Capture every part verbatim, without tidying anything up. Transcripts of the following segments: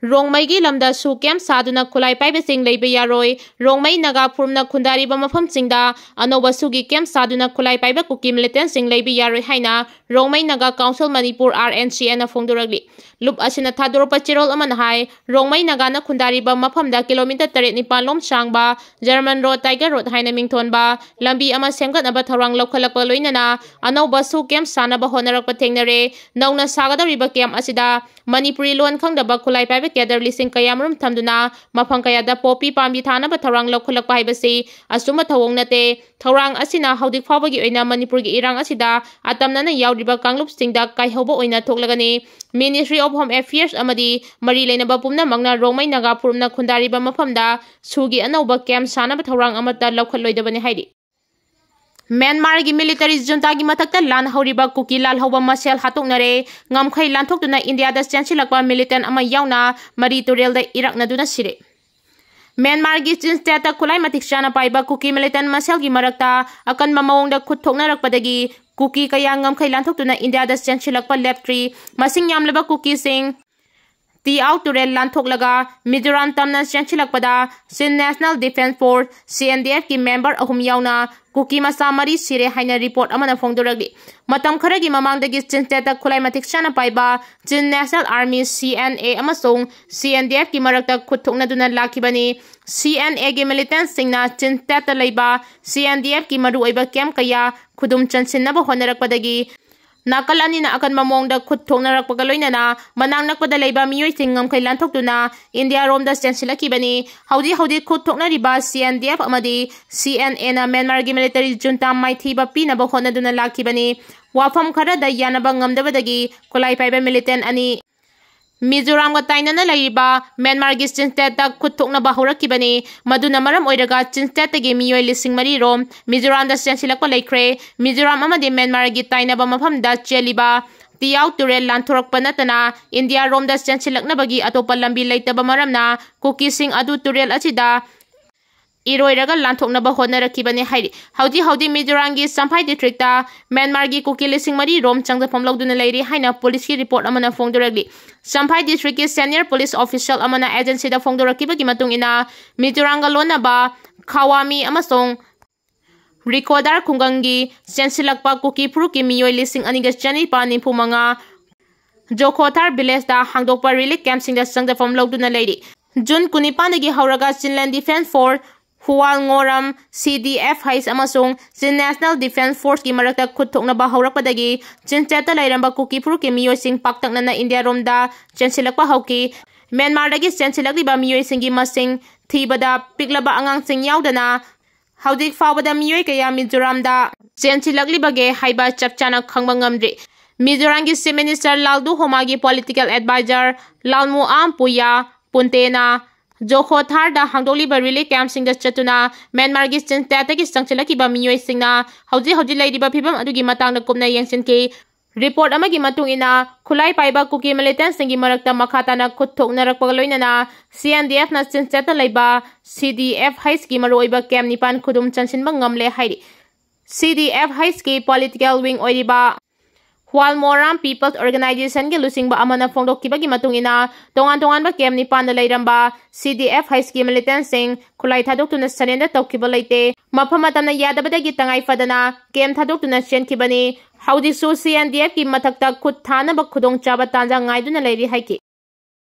ꯔꯣꯡꯃꯩꯒꯤ ꯂꯝꯗ ꯁꯨ ꯀꯦꯝ ꯁꯥꯗꯨꯅ ꯈꯨꯠꯂꯥꯏ ꯄꯥꯏꯕꯁꯤꯡ ꯂꯩꯕ ꯌꯥꯔꯣꯏ꯫ ꯔꯣꯡꯃꯩ ꯅꯥꯒꯥ ꯐꯨꯔꯨꯞꯅ ꯈꯨꯟꯗꯥꯔꯤꯕ ꯃꯐꯝꯁꯤꯡꯗ ꯑꯅꯧꯕ ꯁꯨꯒꯤ ꯀꯦꯝ ꯁꯥꯗꯨꯅ ꯈꯨꯠꯂꯥꯏ ꯄꯥꯏꯕ ꯀꯨꯀꯤ ꯃꯤꯂꯤꯇꯦꯟꯁꯤꯡ ꯂꯩꯕ ꯌꯥꯔꯣꯏ ꯍꯥꯏꯅ ꯔꯣꯡꯃꯩ ꯅꯥꯒꯥ ꯀꯥꯎꯟꯁꯤꯜ ꯃꯅꯤꯄꯨꯔ, RNCN ꯅ ꯐꯣꯡꯗꯣꯔꯛꯂꯤ꯫ ꯂꯨꯞ ꯑꯁꯤꯅ ꯊꯥꯗꯣꯔꯛꯄ ꯆꯦꯔꯣꯜ ꯑꯃꯅ ꯍꯥꯏ, ꯔꯣꯡꯃꯩ ꯅꯥꯒꯥꯅ ꯈꯨꯟꯗꯥꯔꯤꯕ ꯃꯐꯝꯗ ꯀꯤꯂꯣꯃꯤꯇꯔ ꯇꯔꯦꯠ ꯅꯤꯄꯥꯜ ꯂꯣꯝ ꯁꯥꯡꯕ ꯖꯔꯃꯟ ꯔꯣꯗ, ꯇꯥꯏꯒꯔ ꯔꯣꯗ ꯍꯥꯏꯅ ꯃꯤꯡꯊꯣꯟꯕ ꯂꯝꯕꯤ ꯑꯃ ꯁꯦꯝꯒꯠꯅꯕ ꯊꯧꯔꯥꯡ ꯂꯧꯈꯠꯂꯛꯄ ꯂꯣꯏꯅꯅ ꯑꯅꯧꯕ ꯁꯨ ꯀꯦꯝ ꯁꯥꯅꯕ ꯍꯣꯠꯅꯔꯛꯄ ꯊꯦꯡꯅꯔꯦ꯫ ꯅꯧꯅ ꯁꯥꯒꯗꯧꯔꯤꯕ ꯀꯦꯝ ꯑꯁꯤꯗ ꯃꯅꯤꯄꯨꯔꯤ ꯂꯣꯟ ꯈꯪꯗꯕ ꯈꯨꯠꯂꯥꯏ ꯄꯥꯏꯕ ꯀꯦꯗꯔ ꯂꯤꯁꯤꯡ ꯀꯌꯥꯃꯔꯨꯝ ꯊꯝꯗꯨꯅ ꯃꯐꯝ ꯀꯌꯥꯗ ꯄꯣꯄꯤ ꯄꯥꯝꯕꯤ ꯊꯥꯅꯕ ꯊꯧꯔꯥꯡ ꯂꯧꯈꯠꯂꯛꯄ ꯍꯥꯏꯕꯁꯤ ꯑꯆꯨꯝꯕ ꯊꯧꯑꯣꯡ ꯅꯠꯇꯦ꯫ ꯊꯧꯔꯥꯡ ꯑꯁꯤꯅ ꯍꯧꯖꯤꯛ ꯐꯥꯎꯕꯒꯤ ꯑꯣꯏꯅ ꯃꯅꯤꯄꯨꯔꯒꯤ ꯏꯔꯥꯡ ꯑꯁꯤꯗ ꯑꯇꯝꯅꯅ ꯌꯥꯎꯔꯤꯕ ꯀꯥꯡꯂꯨꯞꯁꯤꯡꯗ ꯀꯥꯏꯍꯧꯕ ꯑꯣꯏꯅ ꯊꯣꯛꯂꯒꯅꯤ꯫ Ministry of Home Affairs ꯑꯃꯗꯤ ꯃꯔꯤ ꯂꯩꯅꯕ ꯄꯨꯝꯅꯃꯛꯅ ꯔꯣꯡꯃꯩ ꯅꯥꯒꯥ ꯐꯨꯔꯨꯞꯅ ꯈꯨꯟꯗꯥꯔꯤꯕ ꯃꯐꯝꯗ ꯁꯨꯒꯤ ꯑꯅꯧꯕ ꯀꯦꯝ ꯁꯥꯅꯕ ꯊꯧꯔꯥꯡ ꯑꯃꯠꯇ ꯂꯧꯈꯠꯂꯣꯏꯗꯕꯅꯤ ꯍꯥꯏꯔꯤ꯫ ꯃ꯭ꯌꯥꯟꯃꯥꯔꯒꯤ ꯃꯤꯂꯤꯇꯔꯤ ꯖꯨꯟꯇꯥꯒꯤ ꯃꯊꯛꯇ ꯂꯥꯟ ꯍꯧꯔꯤꯕ ꯀꯨꯀꯤ ꯂꯥꯜꯍꯧꯕ ꯃꯁꯦꯜ ꯍꯥꯠꯇꯣꯛꯅꯔꯦ꯫ ꯉꯝꯈꯩ ꯂꯥꯟꯊꯣꯛꯇꯨꯅ ꯏꯟꯗꯤꯌꯥꯗ ꯆꯦꯟꯁꯤꯜꯂꯛꯄ ꯃꯤꯂꯤꯇꯦꯟ ꯑꯃ ꯌꯥꯎꯅ ꯃꯔꯤ ꯇꯨꯔꯦꯜꯗ ꯏꯔꯛꯅꯗꯨꯅ ꯁꯤꯔꯦ꯫ ꯃ꯭ꯌꯥꯟꯃꯥꯔꯒꯤ ꯆꯤꯟ ꯁ꯭ꯇꯦꯠꯇ ꯈꯨꯠꯂꯥꯏ ꯃꯇꯤꯛ ꯆꯥꯅ ꯄꯥꯏꯕ ꯀꯨꯀꯤ ꯃꯤꯂꯤꯇꯦꯟ ꯃꯁꯦꯜꯒꯤ ꯃꯔꯛꯇ ꯑꯀꯟꯕ ꯃꯑꯣꯡꯗ ꯈꯨꯠ ꯊꯣꯛꯅꯔꯛꯄꯗꯒꯤ ꯀꯨꯀꯤ ꯀꯌꯥ ꯉꯝꯈꯩ ꯂꯥꯟꯊꯣꯛꯇꯨꯅ ꯏꯟꯗꯤꯌꯥꯗ ꯆꯦꯟꯁꯤꯜꯂꯛꯄ ꯂꯦꯞꯇ꯭ꯔꯤ꯫ ꯃꯁꯤꯡ ꯌꯥꯝꯂꯕ ꯀꯨꯀꯤꯁꯤꯡ ꯇꯤꯑꯥꯎ ꯇꯨꯔꯦꯜ ꯂꯥꯟꯊꯣꯛꯂꯒ ꯃꯤꯖꯣꯔꯥꯝ ꯇꯝꯅ ꯆꯦꯟꯁꯤꯜꯂꯛꯄꯗ Chin National Defence Force, CNDF ꯀꯤ ꯃꯦꯝꯕꯔ ꯑꯍꯨꯝ ꯌꯥꯎꯅ ꯀꯨꯀꯤ ꯃꯆꯥ ꯃꯔꯤ ꯁꯤꯔꯦ ꯍꯥꯏꯅ ꯔꯤꯄꯣꯔꯠ ꯑꯃꯅ ꯐꯣꯡꯗꯣꯔꯛꯂꯤ꯫ ꯃꯇꯝ ꯈꯔꯒꯤ ꯃꯃꯥꯡꯗꯒꯤ ꯆꯤꯟ ꯁ꯭ꯇꯦꯠꯇ ꯈꯨꯠꯂꯥꯏ ꯃꯇꯤꯛ ꯆꯥꯅ ꯄꯥꯏꯕ Chin National Army, CNA, ꯑꯃꯁꯨꯡ CNDF ꯀꯤ ꯃꯔꯛꯇ ꯈꯨꯠ ꯊꯣꯛꯅꯗꯨꯅ ꯂꯥꯛꯈꯤꯕꯅꯤ꯫ CNA ꯒꯤ ꯃꯤꯂꯤꯇꯦꯟꯁꯤꯡꯅ ꯆꯤꯟ ꯁ꯭ꯇꯦꯠꯇ ꯂꯩꯕ CNDF ꯀꯤ ꯃꯔꯨꯑꯣꯏꯕ ꯀꯦꯝ ꯀꯌꯥ ꯈꯨꯗꯨꯝ ꯆꯟꯁꯤꯟꯅꯕ ꯍꯣꯠꯅꯔꯛꯄꯗꯒꯤ ꯅꯥꯀꯜ ꯑꯅꯤꯅ ꯑꯀꯟꯕ ꯃꯑꯣꯡꯗ ꯈꯨꯠ ꯊꯣꯛꯅꯔꯛꯄꯒ ꯂꯣꯏꯅꯅ ꯃꯅꯥꯛ ꯅꯛꯄꯗ ꯂꯩꯕ ꯃꯤꯑꯣꯏꯁꯤꯡ ꯉꯝꯈꯩ ꯂꯥꯟꯊꯣꯛꯇꯨꯅ ꯏꯟꯗꯤꯌꯥꯔꯣꯝꯗ ꯆꯦꯟꯁꯤꯜꯂꯛꯈꯤꯕꯅꯤ꯫ ꯍꯧꯖꯤꯛ ꯍꯧꯖꯤꯛ ꯈꯨꯠ ꯊꯣꯛꯅꯔꯤꯕ CNDF ꯑꯃꯗꯤ CNA ꯅ ꯃ꯭ꯌꯥꯟꯃꯥꯔꯒꯤ ꯃꯤꯂꯤꯇꯔꯤ ꯖꯨꯟꯇꯥ ꯃꯥꯏꯊꯤꯕ ꯄꯤꯅꯕ ꯍꯣꯠꯅꯗꯨꯅ ꯂꯥꯛꯈꯤꯕꯅꯤ꯫ ꯋꯥꯐꯝ ꯈꯔꯗ ꯌꯥꯅꯕ ꯉꯝꯗꯕꯗꯒꯤ ꯈꯨꯠꯂꯥꯏ ꯄꯥꯏꯕ ꯃꯤꯂꯤꯇꯦꯟ ꯑꯅꯤ ꯃꯤꯖꯣꯔꯥꯝꯒ ꯇꯥꯏꯅꯅ ꯂꯩꯔꯤꯕ ꯃ꯭ꯌꯥꯟꯃꯥꯔꯒꯤ ꯆꯤꯟ ꯁ꯭ꯇꯦꯠꯇ ꯈꯨꯠ ꯊꯣꯛꯅꯕ ꯍꯧꯔꯛꯈꯤꯕꯅꯤ꯫ ꯃꯗꯨꯅ ꯃꯔꯝ ꯑꯣꯏꯔꯒ ꯆꯤꯟ ꯁ꯭ꯇꯦꯠꯇꯒꯤ ꯃꯤꯑꯣꯏ ꯂꯤꯁꯤꯡ ꯃꯔꯤ ꯔꯣꯝ ꯃꯤꯖꯣꯔꯥꯝꯗ ꯆꯦꯟꯁꯤꯜꯂꯛꯄ ꯂꯩꯈ꯭ꯔꯦ꯫ ꯃꯤꯖꯣꯔꯥꯝ ꯑꯃꯗꯤ ꯃ꯭ꯌꯥꯟꯃꯥꯔꯒꯤ ꯇꯥꯏꯅꯕ ꯃꯐꯝꯗ ꯆꯦꯜꯂꯤꯕ ꯇꯤꯌꯥꯎ ꯇꯨꯔꯦꯜ ꯂꯥꯟꯊꯣꯔꯛꯄ ꯅꯠꯇꯅ ꯏꯟꯗꯤꯌꯥꯔꯣꯝꯗ ꯆꯦꯟꯁꯤꯜꯂꯛꯅꯕꯒꯤ ꯑꯇꯣꯞꯄ ꯂꯝꯕꯤ ꯂꯩꯇꯕ ꯃꯔꯝꯅ ꯀꯨꯀꯤꯁꯤꯡ ꯑꯗꯨ ꯇꯨꯔꯦꯜ ꯑꯁꯤꯗ ꯏꯔꯣꯏꯔꯒ ꯂꯥꯟꯊꯣꯛꯅꯕ ꯍꯣꯠꯅꯔꯛꯈꯤꯕꯅꯤ ꯍꯥꯏꯔꯤ꯫ ꯍꯧꯖꯤꯛ ꯍꯧꯖꯤꯛ ꯃꯤꯖꯣꯔꯥꯝꯒꯤ ꯆꯝꯐꯥꯏ ꯗꯤꯁꯇ꯭ꯔꯤꯛꯇ ꯃ꯭ꯌꯥꯟꯃꯥꯔꯒꯤ ꯀꯨꯀꯤ ꯂꯤꯁꯤꯡ ꯃꯔꯤ ꯔꯣꯝ ꯆꯪꯖꯐꯝ ꯂꯧꯗꯨꯅ ꯂꯩꯔꯤ ꯍꯥꯏꯅ ꯄꯨꯂꯤꯁꯀꯤ ꯔꯤꯄꯣꯔꯠ ꯑꯃꯅ ꯐꯣꯡꯗꯣꯔꯛꯂꯤ꯫ ꯆꯝꯐꯥꯏ ꯗꯤꯁꯇ꯭ꯔꯤꯛꯀꯤ ꯁꯦꯅꯤꯌꯔ ꯄꯨꯂꯤꯁ ꯑꯣꯐꯤꯁꯤꯌꯦꯜ ꯑꯃꯅ ꯑꯦꯖꯦꯟꯁꯤꯗ ꯐꯣꯡꯗꯣꯔꯛꯈꯤꯕꯒꯤ ꯃꯇꯨꯡ ꯏꯟꯅ, ꯃꯤꯖꯣꯔꯥꯝꯒ ꯂꯣꯟꯅꯕ ꯈꯥꯋꯥꯃꯤ ꯑꯃꯁꯨꯡ ꯔꯤꯀꯣꯗꯥꯔ ꯈꯨꯡꯒꯪꯒꯤ ꯆꯦꯟꯁꯤꯜꯂꯛꯄ ꯀꯨꯀꯤ ꯐꯨꯔꯨꯞꯀꯤ ꯃꯤꯑꯣꯏ ꯂꯤꯁꯤꯡ ꯑꯅꯤꯒ ꯆꯅꯤꯄꯥꯟ ꯅꯤꯐꯨ ꯃꯉꯥ ꯖꯣꯈꯣꯊꯥꯔ ꯚꯤꯂꯦꯖꯇ ꯍꯥꯡꯗꯣꯛꯄ ꯔꯤꯂꯤꯐ ꯀꯦꯝꯞꯁꯤꯡꯗ ꯆꯪꯖꯐꯝ ꯂꯧꯗꯨꯅ ꯂꯩꯔꯤ꯫ ꯖꯨꯟ ꯀꯨꯟꯅꯤꯄꯥꯟꯗꯒꯤ ꯍꯧꯔꯒ ꯆꯤꯟꯂꯦꯟ ꯗꯤꯐꯦꯟꯁ ꯐꯣꯔꯁ, ꯍꯨꯋꯥꯜ ꯉꯣꯔꯝ, ꯁꯤ ꯗꯤ ꯑꯦꯐ ꯍꯩꯆ ꯑꯃꯁꯨꯡ ꯆꯤꯟ ꯅꯦꯁꯅꯦꯜ ꯗꯤꯐꯦꯟꯁ ꯐꯣꯔꯁꯀꯤ ꯃꯔꯛꯇ ꯈꯨꯠ ꯊꯣꯛꯅꯕ ꯍꯧꯔꯛꯄꯗꯒꯤ ꯆꯤꯟꯆꯦꯠꯇ ꯂꯩꯔꯝꯕ ꯀꯨꯀꯤ ꯐꯨꯔꯨꯞꯀꯤ ꯃꯤꯑꯣꯏꯁꯤꯡ ꯄꯥꯛꯇꯛꯅꯅ ꯏꯟꯗꯤꯌꯥꯔꯣꯝꯗ ꯆꯦꯟꯁꯤꯜꯂꯛꯄ ꯍꯧꯈꯤ꯫ ꯃ꯭ꯌꯥꯟꯃꯥꯔꯗꯒꯤ ꯆꯦꯟꯁꯤꯜꯂꯛꯂꯤꯕ ꯃꯤꯑꯣꯏꯁꯤꯡꯒꯤ ꯃꯁꯤꯡ ꯊꯤꯕꯗ ꯄꯤꯛꯂꯕ ꯑꯉꯥꯡꯁꯤꯡ ꯌꯥꯎꯗꯅ ꯍꯧꯖꯤꯛ ꯐꯥꯎꯕꯗ ꯃꯤꯑꯣꯏ ꯀꯌꯥ ꯃꯤꯖꯣꯔꯥꯝꯗ ꯆꯦꯟꯁꯤꯜꯂꯛꯂꯤꯕꯒꯦ ꯍꯥꯏꯕ ꯆꯞ ꯆꯥꯅ ꯈꯪꯕ ꯉꯝꯗ꯭ꯔꯤ꯫ ꯃꯤꯖꯣꯔꯥꯝꯒꯤ ꯆꯤꯐ ꯃꯤꯅꯤꯁꯇꯔ ꯂꯥꯜꯗꯨ ꯍꯣꯃꯥꯒꯤ ꯄꯣꯂꯤꯇꯤꯀꯦꯜ ꯑꯦꯗꯚꯥꯏꯖꯔ ꯂꯥꯜꯃꯨ ꯑꯥꯝ ꯄꯨꯌꯥ ꯄꯨꯟꯇꯦꯅ ꯖꯣꯈꯣꯊꯥꯔꯗ ꯍꯥꯡꯗꯣꯛꯂꯤꯕ ꯔꯤꯂꯤꯐ ꯀꯦꯝꯞꯁꯤꯡꯗ ꯆꯠꯇꯨꯅ ꯃ꯭ꯌꯥꯟꯃꯥꯔꯒꯤ ꯆꯤꯟꯇꯦꯠꯇꯒꯤ ꯆꯪꯁꯤꯜꯂꯛꯈꯤꯕ ꯃꯤꯑꯣꯏꯁꯤꯡꯅ ꯍꯧꯖꯤꯛ ꯍꯧꯖꯤꯛ ꯂꯩꯔꯤꯕ ꯐꯤꯕꯝ ꯑꯗꯨꯒꯤ ꯃꯇꯥꯡꯗ ꯀꯨꯞꯅ ꯌꯦꯡꯁꯤꯟꯈꯤ꯫ ꯔꯤꯄꯣꯔꯠ ꯑꯃꯒꯤ ꯃꯇꯨꯡ ꯏꯟꯅ, ꯈꯨꯠꯂꯥꯏ ꯄꯥꯏꯕ ꯀꯨꯀꯤ ꯃꯤꯂꯤꯇꯦꯟꯠꯁꯤꯡꯒꯤ ꯃꯔꯛꯇ ꯃꯈꯥ ꯇꯥꯅ ꯈꯨꯠ ꯊꯣꯛꯅꯔꯛꯄꯒ ꯂꯣꯏꯅꯅ ꯁꯤ ꯑꯦꯟ ꯗꯤ ꯑꯦꯐꯅ ꯆꯤꯟꯆꯠꯇ ꯂꯩꯕ ꯁꯤ ꯗꯤ ꯑꯦꯐ ꯍꯩꯆꯀꯤ ꯃꯔꯨꯑꯣꯏꯕ ꯀꯦꯝꯞ ꯅꯤꯄꯥꯟ ꯈꯨꯗꯨꯝ ꯆꯟꯁꯤꯟꯕ ꯉꯝꯂꯦ ꯍꯥꯏꯔꯤ꯫ ꯁꯤ ꯗꯤ ꯑꯦꯐ ꯍꯩꯆꯀꯤ ꯄꯣꯂꯤꯇꯤꯀꯦꯜ ꯋꯤꯡ ꯑꯣꯏꯔꯤꯕ ꯍ꯭ꯋꯥꯜ ꯃꯣꯔꯥꯝ ꯄꯤꯄꯜꯁ ꯑꯣꯔꯒꯅꯥꯏꯖꯦꯁꯟꯒꯤ ꯂꯨꯆꯤꯡꯕ ꯑꯃꯅ ꯐꯣꯡꯗꯣꯛꯈꯤꯕꯒꯤ ꯃꯇꯨꯡ ꯏꯟꯅ, ꯇꯣꯉꯥꯟ ꯇꯣꯉꯥꯟꯕ ꯀꯦꯝꯞ ꯅꯤꯄꯥꯟꯗ ꯂꯩꯔꯝꯕ ꯁꯤ ꯗꯤ ꯑꯦꯐ ꯍꯩꯆꯀꯤ ꯃꯤꯂꯤꯇꯦꯟꯠꯁꯤꯡ ꯈꯨꯠꯂꯥꯏ ꯊꯥꯗꯣꯛꯇꯨꯅ ꯁꯔꯦꯟꯗꯔ ꯇꯧꯈꯤꯕ ꯂꯩꯇꯦ꯫ ꯃꯐꯝ ꯃꯇꯝꯅ ꯌꯥꯗꯕꯗꯒꯤ ꯇꯉꯥꯏ ꯐꯗꯅ ꯀꯦꯝꯞ ꯊꯥꯗꯣꯛꯇꯨꯅ ꯆꯦꯟꯈꯤꯕꯅꯤ꯫ ꯍꯧꯖꯤꯛꯁꯨ ꯁꯤ ꯑꯦꯟ ꯗꯤ ꯑꯦꯐꯀꯤ ꯃꯊꯛꯇ ꯈꯨꯠ ꯊꯥꯅꯕ ꯈꯨꯗꯣꯡꯆꯥꯕ ꯇꯥꯟꯖꯥ ꯉꯥꯏꯗꯨꯅ ꯂꯩꯔꯤ ꯍꯥꯏꯈꯤ꯫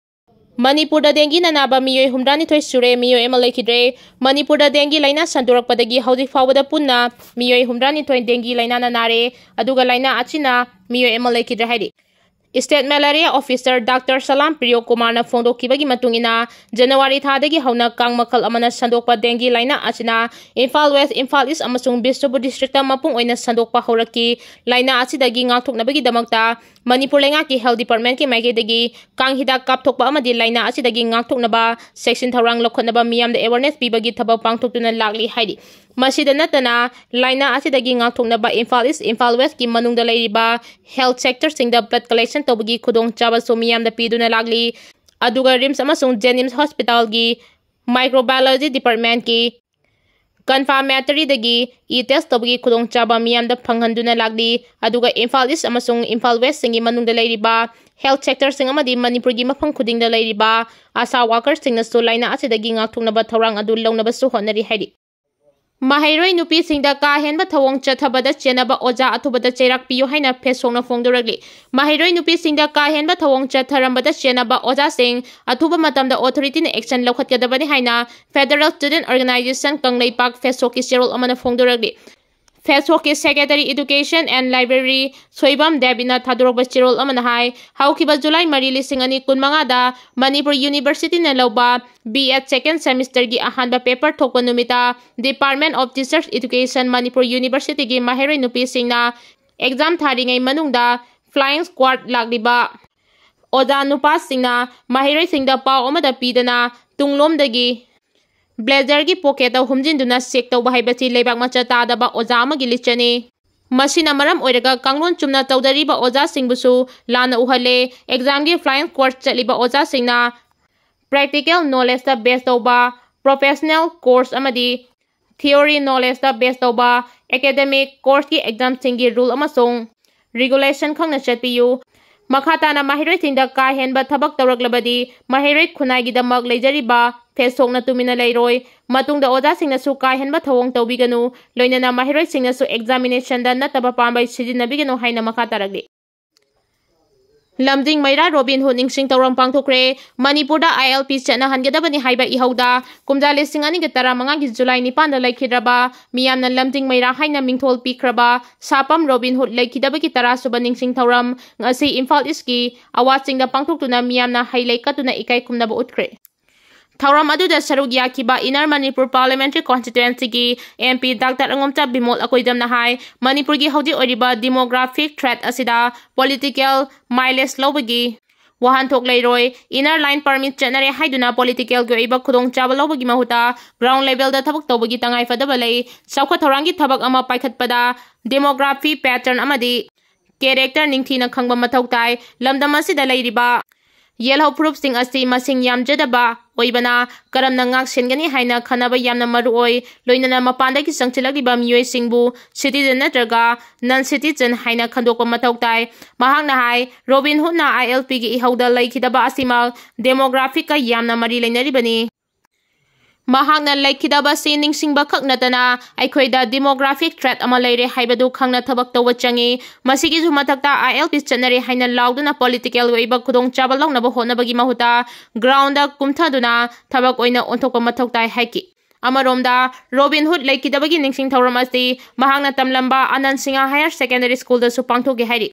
ꯃꯅꯤꯄꯨꯔꯗ ꯗꯦꯡꯒꯤꯅ ꯅꯥꯕ ꯃꯤꯑꯣꯏ ꯍꯨꯝꯗ꯭ꯔꯥꯅꯤꯊꯣꯏ ꯁꯨꯔꯦ, ꯃꯤꯑꯣꯏ ꯑꯃ ꯂꯩꯈꯤꯗ꯭ꯔꯦ꯫ ꯃꯅꯤꯄꯨꯔꯗ ꯗꯦꯡꯒꯤ ꯂꯥꯏꯅꯥ ꯁꯟꯗꯣꯔꯛꯄꯗꯒꯤ ꯍꯧꯖꯤꯛ ꯐꯥꯎꯕꯗ ꯄꯨꯟꯅ ꯃꯤꯑꯣꯏ ꯍꯨꯝꯗ꯭ꯔꯥꯅꯤꯊꯣꯏ ꯗꯦꯡꯒꯤ ꯂꯥꯏꯅꯥꯅ ꯅꯥꯔꯦ, ꯑꯗꯨꯒ ꯂꯥꯏꯅꯥ ꯑꯁꯤꯅ ꯃꯤꯑꯣꯏ ꯑꯃ ꯂꯩꯈꯤꯗ꯭ꯔꯦ ꯍꯥꯏꯔꯤ꯫ ꯁ꯭ꯇꯦꯠ ꯃꯦꯂꯦꯔꯤꯌꯥ ꯑꯣꯐꯤꯁꯔ ꯗꯥꯛꯇꯔ ꯁꯂꯥꯝ ꯄ꯭ꯔꯤꯌꯣ ꯀꯨꯃꯥꯔꯅ ꯐꯣꯡꯗꯣꯛꯈꯤꯕꯒꯤ ꯃꯇꯨꯡ ꯏꯟꯅ, ꯖꯅꯋꯥꯔꯤ ꯊꯥꯗꯒꯤ ꯍꯧꯅ ꯀꯥꯡ ꯃꯈꯜ ꯑꯃꯅ ꯁꯟꯗꯣꯛꯄ ꯗꯦꯡꯒꯤ ꯂꯥꯏꯅꯥ ꯑꯁꯤꯅ ꯏꯝꯐꯥꯜ ꯋꯦꯁ, ꯏꯝꯐꯥꯜ ꯏꯁ ꯑꯃꯁꯨꯡ ꯕꯤꯁꯅꯨꯄꯨꯔ ꯗꯤꯁꯇ꯭ꯔꯤꯛꯇ ꯃꯄꯨꯡ ꯑꯣꯏꯅ ꯁꯟꯗꯣꯛꯄ ꯍꯧꯔꯛꯈꯤ꯫ ꯂꯥꯏꯅꯥ ꯑꯁꯤꯗꯒꯤ ꯉꯥꯛꯊꯣꯛꯅꯕꯒꯤꯗꯃꯛꯇ ꯃꯅꯤꯄꯨꯔ ꯂꯩꯉꯥꯛꯀꯤ ꯍꯦꯜꯊ ꯗꯤꯄꯥꯔꯠꯃꯦꯟꯠꯀꯤ ꯃꯥꯏꯀꯩꯗꯒꯤ ꯀꯥꯡ ꯍꯤꯗꯥꯛ ꯀꯥꯞꯊꯣꯛꯄ ꯑꯃꯗꯤ ꯂꯥꯏꯅꯥ ꯑꯁꯤꯗꯒꯤ ꯉꯥꯛꯊꯣꯛꯅꯕ ꯆꯦꯛꯁꯤꯟ ꯊꯧꯔꯥꯡ ꯂꯧꯈꯠꯅꯕ ꯃꯤꯌꯥꯝꯗ ꯑꯦꯋꯥꯔꯅꯦꯁ ꯄꯤꯕꯒꯤ ꯊꯕꯛ ꯄꯥꯡꯊꯣꯛꯇꯨꯅ ꯂꯥꯛꯂꯤ ꯍꯥꯏꯔꯤ꯫ ꯃꯁꯤꯗ ꯅꯠꯇꯅ, ꯂꯥꯏꯅꯥ ꯑꯁꯤꯗꯒꯤ ꯉꯥꯛꯊꯣꯛꯅꯕ ꯏꯝꯐꯥꯜ ꯏꯁ, ꯏꯝꯐꯥꯜ ꯋꯦꯁꯀꯤ ꯃꯅꯨꯡꯗ ꯂꯩꯔꯤꯕ ꯍꯦꯜꯊ ꯁꯦꯛꯇꯔꯁꯤꯡꯗ ꯕ꯭ꯂꯗ ꯀꯂꯦꯛꯁꯟ ꯇꯧꯕꯒꯤ ꯈꯨꯗꯣꯡꯆꯥꯕꯁꯨ ꯃꯤꯌꯥꯝꯗ ꯄꯤꯗꯨꯅ ꯂꯥꯛꯂꯤ꯫ ꯑꯗꯨꯒ ꯔꯤꯝꯁ ꯑꯃꯁꯨꯡ ꯖꯦꯅꯤꯝꯁ ꯍꯣꯁꯄꯤꯇꯥꯜꯒꯤ ꯃꯥꯏꯀ꯭ꯔꯣꯕꯥꯏꯑꯣꯂꯣꯖꯤ ꯗꯤꯄꯥꯔꯠꯃꯦꯟꯠꯀꯤ ꯀꯟꯐꯥꯃꯦꯇꯔꯤꯗꯒꯤ ꯏ ꯇꯦꯁ ꯇꯧꯕꯒꯤ ꯈꯨꯗꯣꯡꯆꯥꯕ ꯃꯤꯌꯥꯝꯗ ꯐꯪꯍꯟꯗꯨꯅ ꯂꯥꯛꯂꯤ꯫ ꯑꯗꯨꯒ ꯏꯝꯐꯥꯜ ꯏꯁ ꯑꯃꯁꯨꯡ ꯏꯝꯐꯥꯜ ꯋꯦꯁꯁꯤꯡꯒꯤ ꯃꯅꯨꯡꯗ ꯂꯩꯔꯤꯕ ꯍꯦꯜꯊ ꯁꯦꯛꯇꯔꯁꯤꯡ ꯑꯃꯗꯤ ꯃꯅꯤꯄꯨꯔꯒꯤ ꯃꯐꯝ ꯈꯨꯗꯤꯡꯗ ꯂꯩꯔꯤꯕ ꯑꯥꯁꯥ ꯋꯥꯀꯔꯁꯤꯡꯅꯁꯨ ꯂꯥꯏꯅꯥ ꯑꯁꯤꯗꯒꯤ ꯉꯥꯛꯊꯣꯛꯅꯕ ꯊꯧꯔꯥꯡ ꯑꯗꯨ ꯂꯧꯅꯕꯁꯨ ꯍꯣꯠꯅꯔꯤ ꯍꯥꯏꯔꯤ꯫ ꯃꯍꯩꯔꯣꯏ ꯅꯨꯄꯤꯁꯤꯡꯗ ꯀꯥ ꯍꯦꯟꯕ ꯊꯧꯑꯣꯡ ꯆꯠꯊꯕꯗ ꯆꯦꯟꯅꯕ ꯑꯣꯖꯥ ꯑꯊꯨꯕꯗ ꯆꯩꯔꯥꯛ ꯄꯤꯌꯨ ꯍꯥꯏꯅ ꯐꯦꯁꯣꯛꯅ ꯐꯣꯡꯗꯣꯔꯛꯂꯤ꯫ ꯃꯍꯩꯔꯣꯏ ꯅꯨꯄꯤꯁꯤꯡꯗ ꯀꯥ ꯍꯦꯟꯕ ꯊꯧꯑꯣꯡ ꯆꯠꯊꯔꯝꯕꯗ ꯆꯦꯟꯅꯕ ꯑꯣꯖꯥꯁꯤꯡ ꯑꯊꯨꯕ ꯃꯇꯝꯗ ꯑꯣꯊꯣꯔꯤꯇꯤꯅ ꯑꯦꯛꯁꯟ ꯂꯧꯈꯠꯀꯗꯕꯅꯤ ꯍꯥꯏꯅ ꯐꯦꯗꯔꯦꯜ ꯁ꯭ꯇꯨꯗꯦꯟꯠ ꯑꯣꯔꯒꯅꯥꯏꯖꯦꯁꯟ ꯀꯪꯂꯩꯄꯥꯛ ꯐꯦꯁꯣꯛꯀꯤ ꯆꯦꯔꯣꯜ ꯑꯃꯅ ꯐꯣꯡꯗꯣꯔꯛꯂꯤ꯫ ꯐꯦꯁꯣꯛꯀꯤ secretary education and library Soibam ꯗꯦꯕꯤꯅ ꯊꯥꯗꯣꯔꯛꯄ ꯆꯦꯔꯣꯜ ꯑꯃꯅ ꯍꯥꯏ, ꯍꯧꯈꯤꯕ ꯖꯨꯂꯥꯏ ꯃꯔꯤ, ꯂꯤꯁꯤꯡ ꯑꯅꯤ ꯀꯨꯟꯃꯉꯥꯗ ꯃꯅꯤꯄꯨꯔ ꯌꯨꯅꯤꯚꯔꯁꯤꯇꯤꯅ ꯂꯧꯕ ꯕꯤ ꯑꯦꯗ ꯁꯦꯀꯦꯟ ꯁꯦꯃꯤꯁꯇꯔꯒꯤ ꯑꯍꯥꯟꯕ ꯄꯦꯄꯔ ꯊꯣꯛꯄ ꯅꯨꯃꯤꯠꯇ Department of Teachers Education Manipur ꯌꯨꯅꯤꯚꯔꯁꯤꯇꯤꯒꯤ ꯃꯍꯩꯔꯣꯏ ꯅꯨꯄꯤꯁꯤꯡꯅ ꯑꯦꯛꯖꯥꯝ ꯊꯥꯔꯤꯉꯩ ꯃꯅꯨꯡꯗ ꯐ꯭ꯂꯥꯏꯌꯤꯡ ꯁ꯭ꯀ꯭ꯋꯥꯗ ꯂꯥꯛꯂꯤꯕ ꯑꯣꯖꯥ ꯅꯨꯄꯥꯁꯤꯡꯅ ꯃꯍꯩꯔꯣꯏꯁꯤꯡꯗ ꯄꯥꯎ ꯑꯃꯗ ꯄꯤꯗꯅ ꯇꯨꯡꯂꯣꯝꯗꯒꯤ ꯕ꯭ꯂꯦꯖꯔꯒꯤ ꯄꯣꯀꯦꯠꯇ ꯍꯨꯝꯖꯤꯟꯗꯨꯅ ꯆꯦꯛ ꯇꯧꯕ ꯍꯥꯏꯕꯁꯤ ꯂꯩꯕꯥꯛ ꯃꯆꯥ ꯇꯥꯗꯕ ꯑꯣꯖꯥ ꯑꯃꯒꯤ ꯂꯤꯆꯠꯅꯤ꯫ ꯃꯁꯤꯅ ꯃꯔꯝ ꯑꯣꯏꯔꯒ ꯀꯥꯡꯂꯣꯟ ꯆꯨꯝꯅ ꯇꯧꯗꯔꯤꯕ ꯑꯣꯖꯥꯁꯤꯡꯕꯨꯁꯨ ꯂꯥꯟꯅ ꯎꯍꯜꯂꯦ꯫ ꯑꯦꯛꯖꯥꯝꯒꯤ ꯐ꯭ꯂꯥꯏꯌꯤꯡ ꯁ꯭ꯀ꯭ꯋꯥꯗ ꯆꯠꯂꯤꯕ ꯑꯣꯖꯥꯁꯤꯡꯅ ꯄ꯭ꯔꯦꯛꯇꯤꯀꯦꯜ ꯅꯣꯂꯦꯖꯇ ꯕꯦꯁ ꯇꯧꯕ ꯄ꯭ꯔꯣꯐꯦꯁꯅꯦꯜ ꯀꯣꯔꯁ ꯑꯃꯗꯤ ꯊꯤꯑꯣꯔꯤ ꯅꯣꯂꯦꯖꯇ ꯕꯦꯁ ꯇꯧꯕ ꯑꯦꯀꯥꯗꯦꯃꯤꯛ ꯀꯣꯔꯁꯀꯤ ꯑꯦꯛꯖꯥꯝꯁꯤꯡꯒꯤ ꯔꯨꯜ ꯑꯃꯁꯨꯡ ꯔꯤꯒꯨꯂꯦꯁꯟ ꯈꯪꯅ ꯆꯠꯄꯤꯌꯨ꯫ ꯃꯈꯥ ꯇꯥꯅ ꯃꯍꯩꯔꯣꯏꯁꯤꯡꯗ ꯀꯥ ꯍꯦꯟꯕ ꯊꯕꯛ ꯇꯧꯔꯛꯂꯕꯗꯤ ꯃꯍꯩꯔꯣꯏ ꯈꯨꯟꯅꯥꯏꯒꯤꯗꯃꯛ ꯂꯩꯖꯔꯤꯕ ꯐꯦꯁꯣꯛꯅ ꯇꯨꯃꯤꯟꯅ ꯂꯩꯔꯣꯏ꯫ ꯃꯇꯨꯡꯗ ꯑꯣꯖꯥꯁꯤꯡꯅꯁꯨ ꯀꯥ ꯍꯦꯟꯕ ꯊꯧꯑꯣꯡ ꯇꯧꯕꯤꯒꯅꯨ, ꯂꯣꯏꯅꯅ ꯃꯍꯩꯔꯣꯏꯁꯤꯡꯅꯁꯨ ꯑꯦꯛꯖꯥꯃꯤꯅꯦꯁꯟꯗ ꯅꯠꯇꯕ ꯄꯥꯝꯕꯩ ꯁꯤꯖꯤꯟꯅꯕꯤꯒꯅꯨ ꯍꯥꯏꯅ ꯃꯈꯥ ꯇꯥꯔꯛꯂꯤ꯫ ꯂꯝꯖꯤꯡ ꯃꯩꯔꯥ ꯔꯣꯕꯤꯟ ꯍꯨꯗ ꯅꯤꯡꯁꯤꯡ ꯊꯧꯔꯝ ꯄꯥꯡꯊꯣꯛꯈ꯭ꯔꯦ꯫ ꯃꯅꯤꯄꯨꯔꯗ ꯑꯥꯏ ꯑꯦꯜ ꯄꯤ ꯆꯠꯅꯍꯟꯒꯗꯕꯅꯤ ꯍꯥꯏꯕ ꯏꯍꯧꯗ ꯀꯨꯝꯖꯥ ꯂꯤꯁꯤꯡ ꯑꯅꯤꯒ ꯇꯔꯥꯃꯉꯥꯒꯤ ꯖꯨꯂꯥꯏ ꯅꯤꯄꯥꯟꯗ ꯂꯩꯈꯤꯗ꯭ꯔꯕ ꯃꯤꯌꯥꯝꯅ ꯂꯝꯖꯤꯡ ꯃꯩꯔꯥ ꯍꯥꯏꯅ ꯃꯤꯡꯊꯣꯜ ꯄꯤꯈ꯭ꯔꯕ ꯁꯥꯄꯝ ꯔꯣꯕꯤꯟ ꯍꯨꯗ ꯂꯩꯈꯤꯗꯕꯒꯤ ꯇꯔꯥꯁꯨꯕ ꯅꯤꯡꯁꯤꯡ ꯊꯧꯔꯝ ꯉꯁꯤ ꯏꯝꯐꯥꯜ ꯏꯁꯀꯤ ꯑꯋꯥ ꯆꯤꯡꯗ ꯄꯥꯡꯊꯣꯛꯇꯨꯅ ꯃꯤꯌꯥꯝꯅ ꯍꯩ ꯂꯩ ꯀꯠꯇꯨꯅ ꯏꯀꯥꯏ ꯈꯨꯝꯅꯕ ꯎꯠꯈ꯭ꯔꯦ꯫ ꯊꯧꯔꯝ ꯑꯗꯨꯗ ꯁꯔꯨꯛ ꯌꯥꯈꯤꯕ ꯏꯟꯅꯔ ꯃꯅꯤꯄꯨꯔ ꯄꯥꯔꯂꯤꯌꯥꯃꯦꯟꯇꯔꯤ ꯀꯣꯟꯁꯇꯤꯇ꯭ꯋꯦꯟꯁꯤꯒꯤ M P doctor Angomcha Bimol ꯑꯀꯣꯏꯗꯝꯅ ꯍꯥꯏ, ꯃꯅꯤꯄꯨꯔꯒꯤ ꯍꯧꯖꯤꯛ ꯑꯣꯏꯔꯤꯕ ꯗꯤꯃꯣꯒ꯭ꯔꯥꯐꯤꯛ ꯊ꯭ꯔꯦꯠ ꯑꯁꯤꯗ ꯄꯣꯂꯤꯇꯤꯀꯦꯜ ꯃꯥꯏꯂꯦꯖ ꯂꯧꯕꯒꯤ ꯋꯥꯍꯟꯊꯣꯛ ꯂꯩꯔꯣꯏ꯫ ꯏꯟꯅꯔ ꯂꯥꯏꯟ ꯄꯔꯃꯤꯠ ꯆꯠꯅꯔꯦ ꯍꯥꯏꯗꯨꯅ ꯄꯣꯂꯤꯇꯤꯀꯦꯜꯒꯤ ꯑꯣꯏꯕ ꯈꯨꯗꯣꯡꯆꯥꯕ ꯂꯧꯕꯒꯤ ꯃꯍꯨꯠꯇ ꯒ꯭ꯔꯥꯎꯟ ꯂꯦꯚꯦꯜꯗ ꯊꯕꯛ ꯇꯧꯕꯒꯤ ꯇꯉꯥꯏꯐꯗꯕ ꯂꯩ꯫ ꯆꯥꯎꯈꯠ ꯊꯧꯔꯥꯡꯒꯤ ꯊꯕꯛ ꯑꯃ ꯄꯥꯏꯈꯠꯄꯗ ꯗꯦꯃꯣꯒ꯭ꯔꯥꯐꯤ ꯄꯦꯇꯔꯟ ꯑꯃꯗꯤ ꯀꯦꯔꯦꯛꯇꯔ ꯅꯤꯡꯊꯤꯅ ꯈꯪꯕ ꯃꯊꯧ ꯇꯥꯏ꯫ ꯂꯝꯗꯝ ꯑꯁꯤꯗ ꯂꯩꯔꯤꯕ ꯌꯦꯜꯍꯧ ꯐꯨꯔꯨꯞꯁꯤꯡ ꯑꯁꯤ ꯃꯁꯤꯡ ꯌꯥꯝꯖꯗꯕ ꯑꯣꯏꯕꯅ ꯀꯔꯝꯅ ꯉꯥꯛ ꯁꯦꯟꯒꯅꯤ ꯍꯥꯏꯅ ꯈꯟꯅꯕ ꯌꯥꯝꯅ ꯃꯔꯨ ꯑꯣꯏ꯫ ꯂꯣꯏꯅꯅ ꯃꯄꯥꯟꯗꯒꯤ ꯆꯪꯁꯤꯜꯂꯛꯂꯤꯕ ꯃꯤꯑꯣꯏꯁꯤꯡꯕꯨ citizen ꯅꯠꯇ꯭ꯔꯒ non citizen ꯍꯥꯏꯅ ꯈꯟꯗꯣꯛꯄ ꯃꯊꯧ ꯇꯥꯏ꯫ ꯃꯍꯥꯛꯅ ꯍꯥꯏ, ꯔꯣꯕꯤꯟ ꯍꯨꯗꯅ ILP ꯒꯤ ꯏꯍꯧꯗ ꯂꯩꯈꯤꯗꯕ ꯑꯁꯤꯃꯛ demographic ꯀ ꯌꯥꯝꯅ ꯃꯔꯤ ꯂꯩꯅꯔꯤꯕꯅꯤ꯫ ꯃꯍꯥꯛꯅ ꯂꯩꯈꯤꯗꯕ ꯑꯁꯤ ꯅꯤꯡꯁꯤꯡꯕ ꯈꯛ ꯅꯠꯇꯅ ꯑꯩꯈꯣꯏꯗ demographic threat ꯑꯃ ꯂꯩꯔꯦ ꯍꯥꯏꯕꯗꯨ ꯈꯪꯅ ꯊꯕꯛ ꯇꯧꯕ ꯆꯪꯏ꯫ ꯃꯁꯤꯒꯤꯁꯨ ꯃꯊꯛꯇ ILP ꯆꯠꯅꯔꯦ ꯍꯥꯏꯅ ꯂꯥꯎꯗꯨꯅ political ꯑꯣꯏꯕ ꯈꯨꯗꯣꯡꯆꯥꯕ ꯂꯧꯅꯕ ꯍꯣꯠꯅꯕꯒꯤ ꯃꯍꯨꯠꯇ ground ꯗ ꯀꯨꯝꯊꯗꯨꯅ ꯊꯕꯛ ꯑꯣꯏꯅ ꯑꯣꯟꯊꯣꯛꯄ ꯃꯊꯧ ꯇꯥꯏ ꯍꯥꯏꯈꯤ꯫ ꯑꯃꯔꯣꯝꯗ, ꯔꯣꯕꯤꯟ ꯍꯨꯗ ꯂꯩꯈꯤꯗꯕꯒꯤ ꯅꯤꯡꯁꯤꯡ ꯊꯧꯔꯝ ꯑꯁꯤ ꯃꯍꯥꯛꯅ ꯇꯝꯂꯝꯕ ꯑꯅꯟ ꯁꯤꯡꯍ Higher Secondary School ꯗꯁꯨ ꯄꯥꯡꯊꯣꯛꯈꯤ ꯍꯥꯏꯔꯤ꯫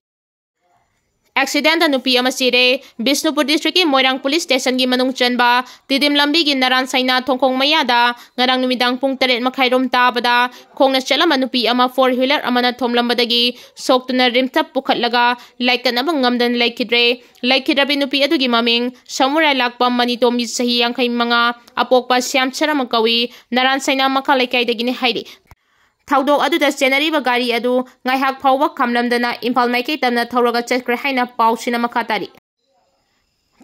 Accident ꯇ ꯅꯨꯄꯤ ꯑꯃ ꯁꯤꯔꯦ꯫ ꯕꯤꯁꯅꯨꯄꯨꯔ district ꯀꯤ ꯃꯣꯏꯔꯥꯡ police station ꯒꯤ ꯃꯅꯨꯡ ꯆꯟꯕ ꯇꯤꯗꯤꯝ ꯂꯝꯕꯤꯒꯤ ꯅꯔꯥꯟ ꯁꯩꯅꯥ ꯊꯣꯡꯈꯣꯡ ꯃꯌꯥꯗ ꯉꯔꯥꯡ ꯅꯨꯃꯤꯗꯥꯡ ꯄꯨꯡ ꯇꯔꯦꯠ ꯃꯈꯥꯏ ꯔꯣꯝ ꯇꯥꯕꯗ ꯈꯣꯡꯅ ꯆꯠꯂꯝꯕ ꯅꯨꯄꯤ ꯑꯃ four wheeler ꯑꯃꯅ ꯊꯣꯝꯂꯝꯕꯗꯒꯤ ꯁꯣꯛꯇꯨꯅ ꯔꯤꯝꯁꯇ ꯄꯨꯈꯠꯂꯒ ꯂꯥꯏꯀꯠꯅꯕ ꯉꯝꯗꯅ ꯂꯩꯈꯤꯗ꯭ꯔꯦ꯫ ꯂꯩꯈꯤꯗ꯭ꯔꯕꯤ ꯅꯨꯄꯤ ꯑꯗꯨꯒꯤ ꯃꯃꯤꯡ ꯁꯃꯨꯔꯥꯏ ꯂꯥꯛꯄꯝ ꯃꯅꯤꯇꯣꯝꯕꯤ, ꯆꯍꯤ ꯌꯥꯡꯈꯩ ꯃꯉꯥ, ꯑꯄꯣꯛꯄ ꯁ꯭ꯌꯥꯝ ꯁꯔꯃ ꯀꯧꯏ, ꯅꯔꯥꯟ ꯁꯩꯅꯥ ꯃꯈꯥ ꯂꯩꯀꯥꯏꯗꯒꯤꯅꯤ ꯍꯥꯏꯔꯤ꯫ ꯊꯧꯗꯣꯛ ꯑꯗꯨꯗ ꯆꯦꯟꯅꯔꯤꯕ ꯒꯥꯔꯤ ꯑꯗꯨ ꯉꯥꯏꯍꯥꯛ ꯐꯥꯎꯕ ꯈꯥꯝꯂꯝꯗꯅ ꯏꯝꯐꯥꯜ ꯃꯥꯏꯀꯩ ꯇꯝꯅ ꯊꯧꯔꯒ ꯆꯠꯈ꯭ꯔꯦ ꯍꯥꯏꯅ ꯄꯥꯎꯁꯤꯅ ꯃꯈꯥ ꯇꯥꯔꯤ꯫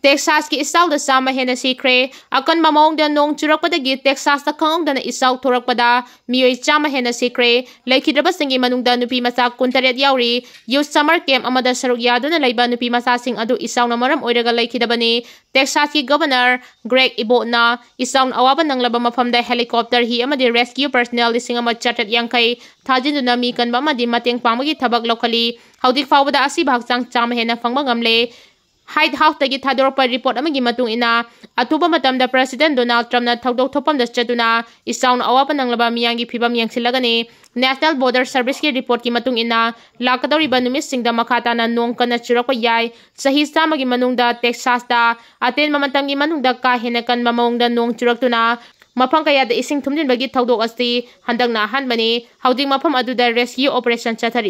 ꯇꯦꯛꯁꯥꯁꯀꯤ ꯏꯆꯥꯎꯗ ꯆꯥꯝꯃ ꯍꯦꯟꯅ ꯁꯤꯈ꯭ꯔꯦ꯫ ꯑꯀꯟꯕ ꯃꯑꯣꯡꯗ ꯅꯣꯡ ꯆꯨꯔꯛꯄꯗꯒꯤ ꯇꯦꯛꯁꯥꯁꯇ ꯈꯪꯍꯧꯗꯅ ꯏꯆꯥꯎ ꯊꯣꯔꯛꯄꯗ ꯃꯤꯑꯣꯏ ꯆꯥꯝꯃ ꯍꯦꯟꯅ ꯁꯤꯈ꯭ꯔꯦ꯫ ꯂꯩꯈꯤꯗ꯭ꯔꯕꯁꯤꯡꯒꯤ ꯃꯅꯨꯡꯗ ꯅꯨꯄꯤ ꯃꯆꯥ ꯀꯨꯟꯇꯔꯦꯠ ꯌꯥꯎꯔꯤ꯫ Youth summer camp ꯑꯃꯗ ꯁꯔꯨꯛ ꯌꯥꯗꯨꯅ ꯂꯩꯕ ꯅꯨꯄꯤ ꯃꯆꯥꯁꯤꯡ ꯑꯗꯨ ꯏꯆꯥꯎꯅ ꯃꯔꯝ ꯑꯣꯏꯔꯒ ꯂꯩꯈꯤꯗꯕꯅꯤ꯫ ꯇꯦꯛꯁꯥꯁꯀꯤ Governor Greg Abbott ꯅ ꯏꯆꯥꯎꯅ ꯑꯋꯥꯕ ꯅꯪꯂꯕ ꯃꯐꯝꯗ helicopter, ꯍꯤ ꯑꯃꯗꯤ rescue personnel ꯂꯤꯁꯤꯡ ꯑꯃ ꯆꯥꯇ꯭ꯔꯦꯠ ꯌꯥꯡꯈꯩ ꯊꯥꯖꯤꯟꯗꯨꯅ ꯃꯤ ꯀꯟꯕ ꯑꯃꯗꯤ ꯃꯇꯦꯡ ꯄꯥꯡꯕꯒꯤ ꯊꯕꯛ ꯂꯧꯈꯠꯂꯤ꯫ ꯍꯧꯖꯤꯛ ꯐꯥꯎꯕꯗ ꯑꯁꯤꯕ ꯍꯛꯆꯥꯡ ꯆꯥꯝꯃ ꯍꯦꯟꯅ ꯐꯪꯕ ꯉꯝꯂꯦ꯫ White House ꯇꯒꯤ ꯊꯥꯗꯣꯔꯛꯄ report ꯑꯃꯒꯤ ꯃꯇꯨꯡ ꯏꯟꯅ, ꯑꯊꯨꯕ ꯃꯇꯝꯗ President Donald Trump ꯅ ꯊꯧꯗꯣꯛ ꯊꯣꯛꯐꯝꯗ ꯆꯠꯇꯨꯅ ꯏꯆꯥꯎꯅ ꯑꯋꯥꯕ ꯅꯪꯂꯕ ꯃꯤꯌꯥꯝꯒꯤ ꯐꯤꯚꯝ ꯌꯦꯡꯁꯤꯜꯂꯒꯅꯤ꯫ National Weather Service ꯀꯤ report ꯀꯤ ꯃꯇꯨꯡ ꯏꯟꯅ, ꯂꯥꯛꯀꯗꯧꯔꯤꯕ ꯅꯨꯃꯤꯠꯁꯤꯡꯗ ꯃꯈꯥ ꯇꯥꯅ ꯅꯣꯡ ꯀꯟꯅ ꯆꯨꯔꯛꯄ ꯌꯥꯏ꯫ ꯆꯍꯤ ꯆꯥꯝꯃꯒꯤ ꯃꯅꯨꯡꯗ ꯇꯦꯛꯁꯥꯁꯇ ꯑꯇꯦꯟꯕ ꯃꯇꯝꯒꯤ ꯃꯅꯨꯡꯗ ꯀꯥ ꯍꯦꯟꯅ ꯀꯟꯕ ꯃꯑꯣꯡꯗ ꯅꯣꯡ ꯆꯨꯔꯛꯇꯨꯅ ꯃꯐꯝ ꯀꯌꯥꯗ ꯏꯁꯤꯡ ꯊꯨꯝꯖꯤꯟꯕꯒꯤ ꯊꯧꯗꯣꯛ ꯑꯁꯤ ꯍꯟꯗꯛꯅ ꯑꯍꯥꯟꯕꯅꯤ꯫ ꯍꯧꯖꯤꯛ ꯃꯐꯝ ꯑꯗꯨꯗ rescue operation ꯆꯠꯊꯔꯤ꯫